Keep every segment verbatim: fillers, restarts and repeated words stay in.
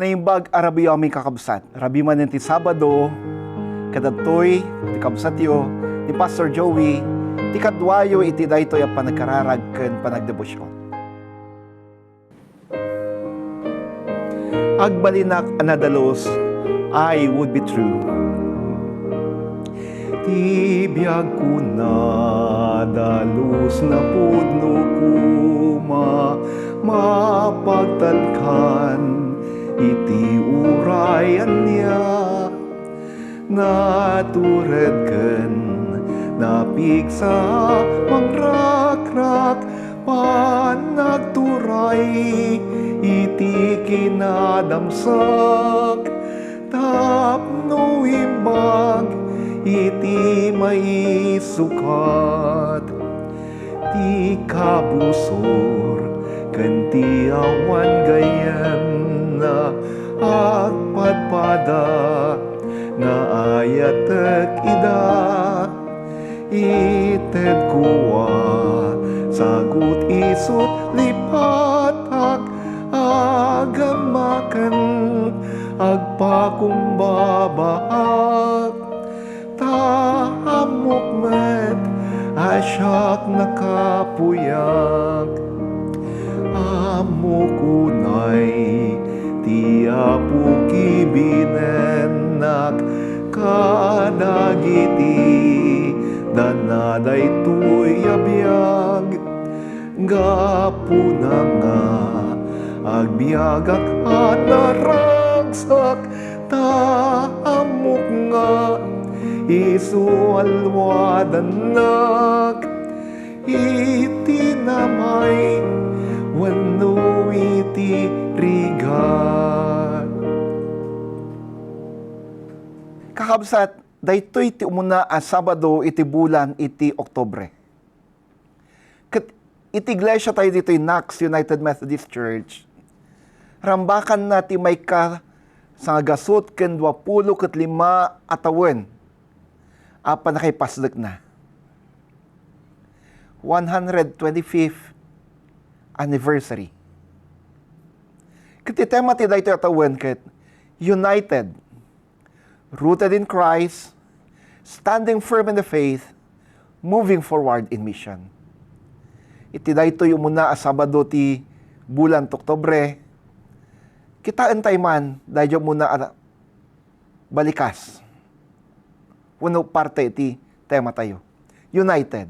Naimbag a rabiyomi, kakabsat. Rabii manen ti Sabado, kadagitoy ti kabsatyo, ni Pastor Joey, ti kaduayo iti daytoy a panagkararag ken panagdebosion. Agbalinak a nadalus, I would be true. Ti biagko nadalus napudno koma, mapagtalkan iti uray ania. Natured ken napigsa, mangrakrak, panagturay iti kinadamsak, tapno imbag iti maisukat. Ti kabusor ken ti awan gayyemna agpadpada nga ayatek ida. Itedko a sagut isut lipatak, agammaken, agpakumbabaak. Ta ammok met a siak nakapuyak. Ammok unay ti Apo kibinennak kadagiti danna daytoy a biag. Gapuna nga agbiagak a naragsak, ta ammok nga isu a luadannak iti namay wenno iti rigat. Kakabsat, daytoy ti umuna a Sabado iti bulan iti Oktubre. Ket iti iglesia tayo ditoy Knox United Methodist Church, rambakanna ti maika sangagasut ken duapulo ket lima a tawen a pannakaipasdekna. One hundred twenty-fifth anniversary. Ket ti tema ti daytoy a tawen ket United, Rooted in Christ, Standing Firm in the Faith, Moving Forward in Mission. Iti daytoy umuna a Sabado ti bulan ti Oktubre, kitaentayo man daydiay umuna a balikas wenno parte iti tema tayo. United.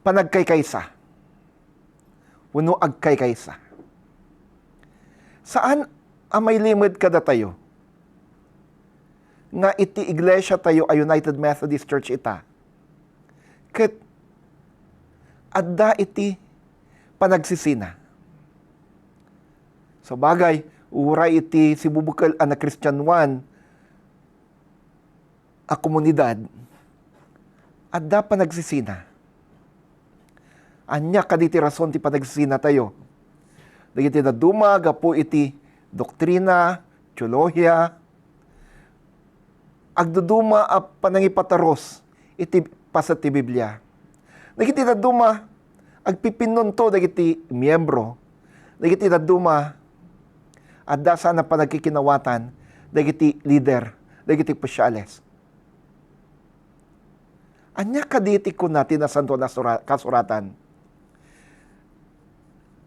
Panagkaykaysa. Wenno agkaykaysa. Saan a mailimed kadatayo nga iti iglesia tayo a United Methodist Church ita, ket adda iti panagsisina. Sabagay, uray iti sibubukel a nakristianoan a komunidad, adda panagsisina. Ania kadi ti rason ti panagsisina tayo? Dagiti dadduma gapu iti doktrina, teolohiya, agduduma a panangipatarus iti paset ti Biblia. Dagiti dadduma, agpipinnunto dagiti miembro. Dagiti dadduma, adda saan a panagkikinawatan dagiti lider, dagiti opisyales. Ania kadi ti kuna ti Nasantoan a Sura-, Kasuratan?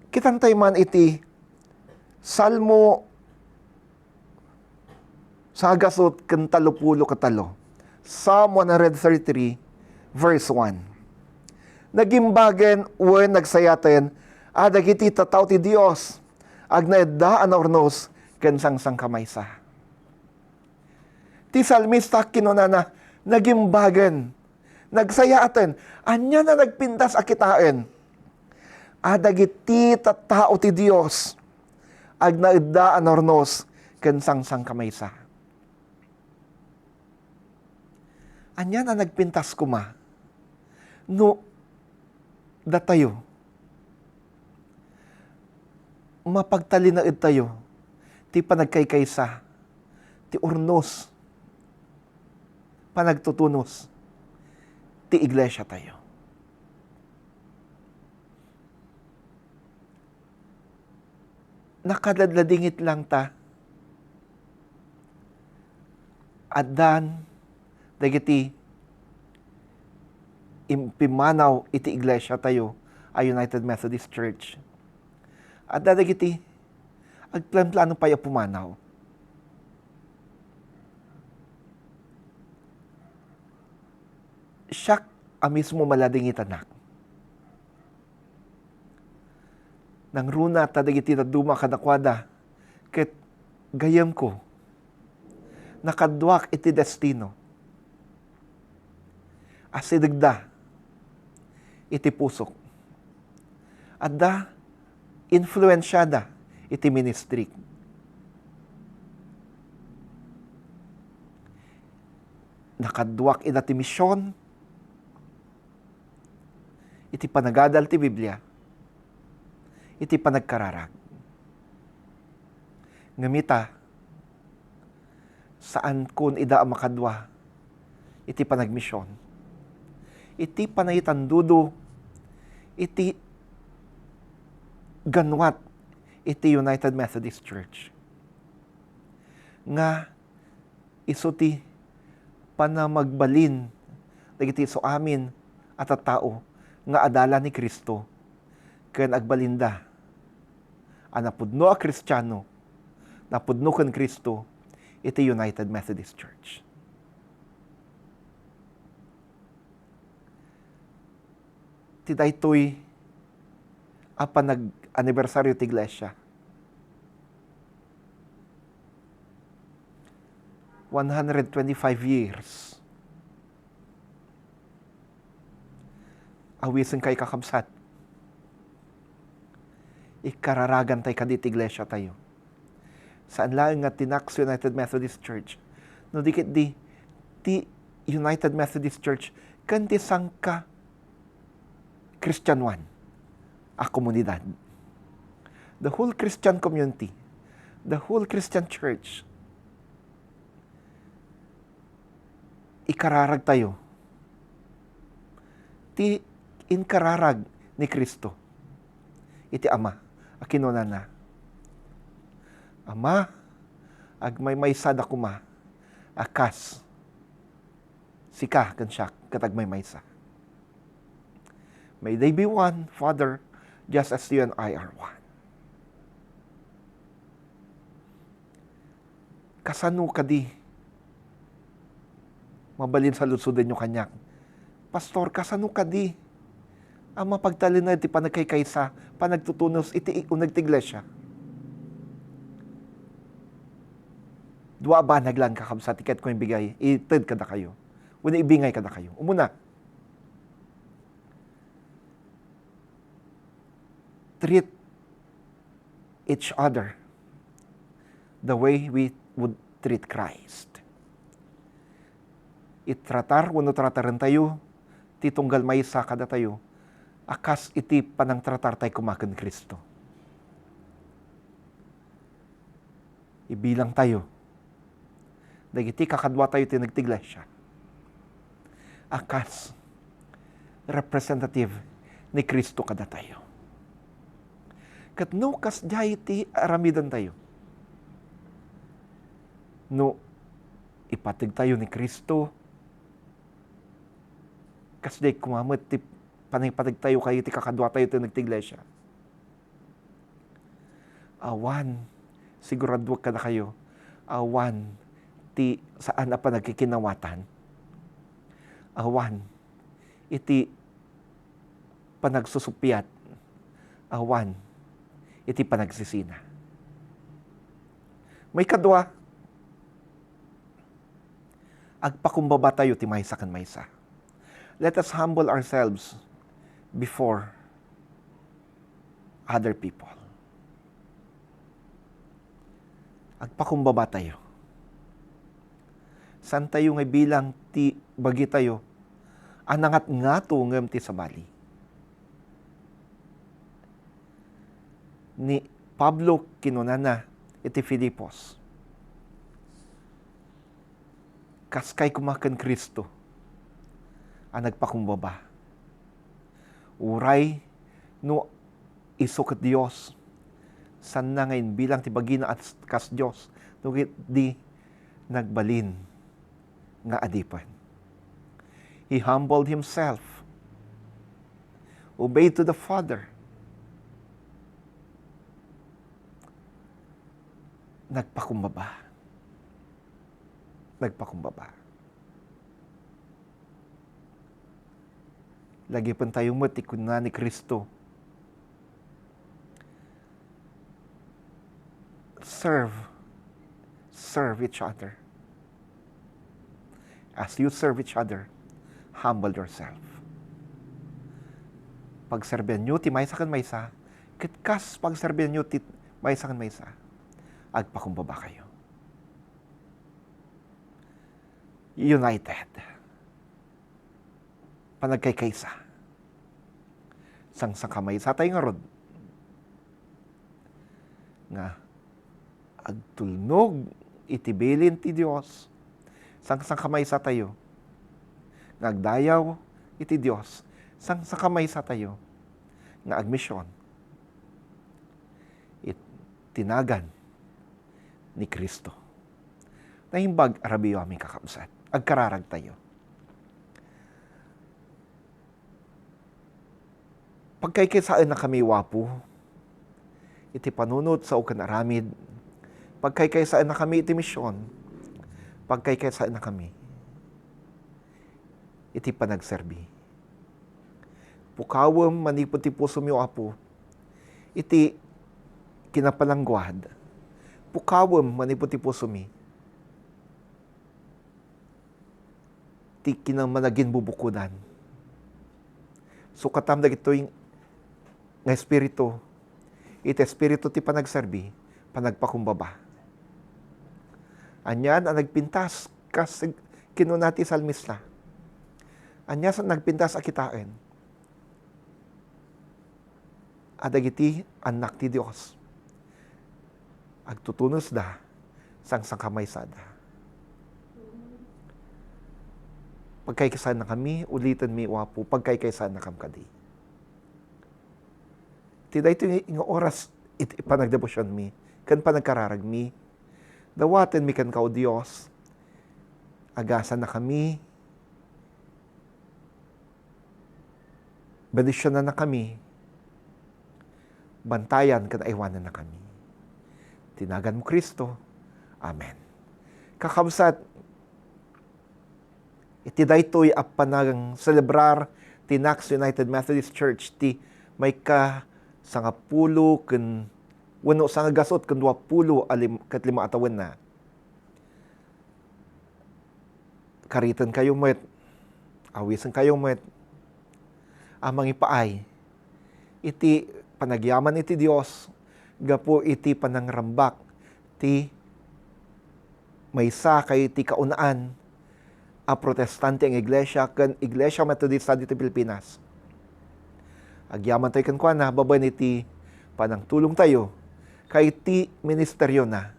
Kitantay man iti Salmo sangagasut ken tallopulo ket tallo. Psalm one hundred thirty-three, verse one. Nagimbagen wen nagsayaten a dagiti tattao ti Dios, agnaedda a naurnos ken sangsangkamaysa. Ti salmista kinunana, nagimbagen, nagsayaaten, ania a nagpintas a kitaen a dagiti tattao ti Dios, agnaedda a naurnos ken sangsangkamaysa. Ania a nagpintas koma no datayo, mapagtalinaedtayo ti panagkaykaysa, ti urnos, panagtutunos ti iglesia tayo. nakaladladingit lang ta. Addan dagiti impimmanaw iti iglesiatayo a United Methodist Church. Adda dagiti agplanplano pay a pumanaw. Siak a mismo maladingitanak. Nangruna ta dagiti dadduma kadakuada ket gayyemko, nakaduak iti destino. Asidegda iti pusok. Adda influensiada iti ministry. Nakaduak ida ti mision, iti panagadal ti Biblia, iti panagkararag. Ngem ita, saankon ida a makadua iti panagmision, iti panangitandudo iti ganuat iti United Methodist Church, nga isu ti panamagbalin dagiti isu amin a tattao nga adalan ni Cristo ken agbalinda a napudno a Kristiano, napudno ken Cristo iti United Methodist Church. Ti daytoy a panag-anibersaryo ti iglesia, one hundred twenty-five years. Awisenkayo, kakabsat. Ikararagantayo kadi ti iglesiatayo. Saan laeng nga ti Knox United Methodist Church, no di ketdi ti United Methodist Church ken ti sangka Kristianoan a komunidad. The whole Christian community, the whole Christian church, ikararagtayo ti inkararag ni Cristo iti Ama a kinunana, "Ama, agmaymaysada koma a kas sika ken siak ket agmaymaysa. May they be one, Father, just as you and I are one." Kasano kadi? Mabalin saludsodenyo kaniak, "Pastor, kasano kadi a mapagtalinaed ti panagkaykaysa, panagtutunos iti i-, uneg ti iglesia?" Dua a banag lang, kakabsat, ti kayatko nga ibigay, ited kadakayo, wenno ibingay kadakayo. Umuna, treat each other the way we would treat Christ. Itratar wenno tratarentayo ti tunggal maysa kadatayo a kas iti panangtratartayo koma ken Cristo. Ibilangtayo dagiti kakaduatayo ti nagtiglesia a kas representative ni Cristo kadatayo. Ket no kasdiay ti aramidentayo, no ipategtayo ni Cristo, kasdiay koma met ti panangipateg tayo kadagiti kakaduatayo ti nagtiglesia. Awan, siguraduek kadakayo, awan ti saan a panagkikinawatan. Awan iti panagsusuppiat. Awan iti panagsisina. Maikadua, agpakumbaba tayo ti maysa ken maysa. Let us humble ourselves before other people. Agpakumbaba tayo. Saan tayo nga bilang ti bagitayo a nangatngato ngem ti sabali. Ni Pablo kinunana iti Filipos, "Kaskay koma ken Cristo a nagpakumbaba." Uray no isu ket Dios, Sanna nga imbilang ti bagina as-, kas Dios, no ket di nagbalin nga adipen. He humbled himself, obeyed to the Father. Nagpakumbaba. Nagpakumbaba. Lagipentayo met ti kuna ni Cristo, "Serve, serve each other. As you serve each other, humble yourself." Pagserbianyo ti maysa ken maysa, ket kas pagserbianyo ti maysa ken maysa, agpakumbabakayo. United. Panagkaykaysa. Sangsangkamaysatay ngarud nga agtulnog iti bilin ti Dios. Sangsangkamaysatayo nga agdayaw iti Dios. Sangsangkamaysatayo nga agmision. It-, tinagan ni Cristo. Naimbag a rabiiyo, amin kakabsat. Agkararagtayo. Pagkaykaysaennakami, O Apo, iti panunot sao ken aramid. Pagkaykaysaennakami iti mision. Pagkaykaysaennakami iti panagserbi. Pukawem manipud ti pusomi, O Apo, iti kinapalangguad. Pukawem manipud ti pusomi ti kinamanaginbubukodan. Sukatam dagitoy nga espiritu, iti espiritu ti panagserbi, panagpakumbaba. Anian a nagpintas, kas kinuna ti salmista. Anian a nagpintas a kitaen a dagiti annak ti Dios, agtutunosda, sangsangkamaysada. Pagkaykaysaennakami, ulitenmi, O Apo, pagkaykaysaennakam kadi. Ti daytoy nga oras iti panagdebosionmi ken panagkararagmi, dawatenmi kenka, O Dios, agasannakami, bendisionannakami, bantayan ken aywanannakami. Ti naganmo, Cristo. Amen. Kakabsat, iti daytoy a panagselebrar ti Knox United Methodist Church ti maika sangapulo ken wenno sangagasut ken duapulo a lim-, ket lima a tawenna. Karitenkayo met, awisenkayo met a mangipaay iti panagyaman iti Dios gapu iti panangrambak ti maysa kay ti kaunaan a Protestante nga iglesia ken Iglesia Metodista ditoy Pilipinas. Agyamantayo kenkuana babaen iti panangtulongtayo kay ti ministeriona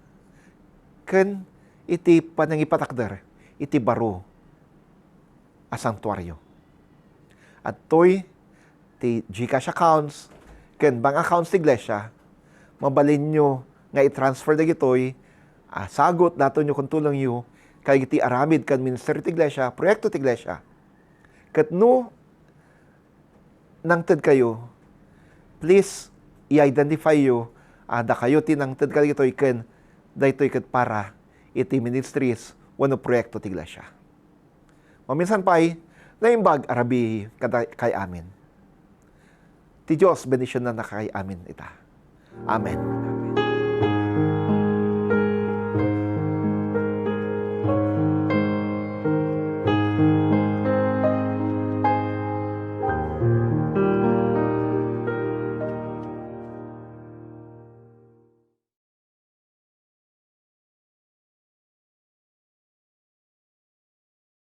ken iti panangipatakder iti baro a santuario. Adtoy ti GCash accounts ken bank accounts ti iglesia. Mabalinyo nga i-transfer dagitoy a sagut datonyo ken tulongyo kadagiti aramid ken ministerio ti iglesia, proyekto ti iglesia. Ket no nangtedkayo, please i-identify yo a dakayo ti nangted kadagitoy ken daytoy ket para iti ministries wenno proyekto ti iglesia. Maminsan pay, naimbag a rabii kada kay amin. Ti Dios bendisionannakay amin ita. Amen.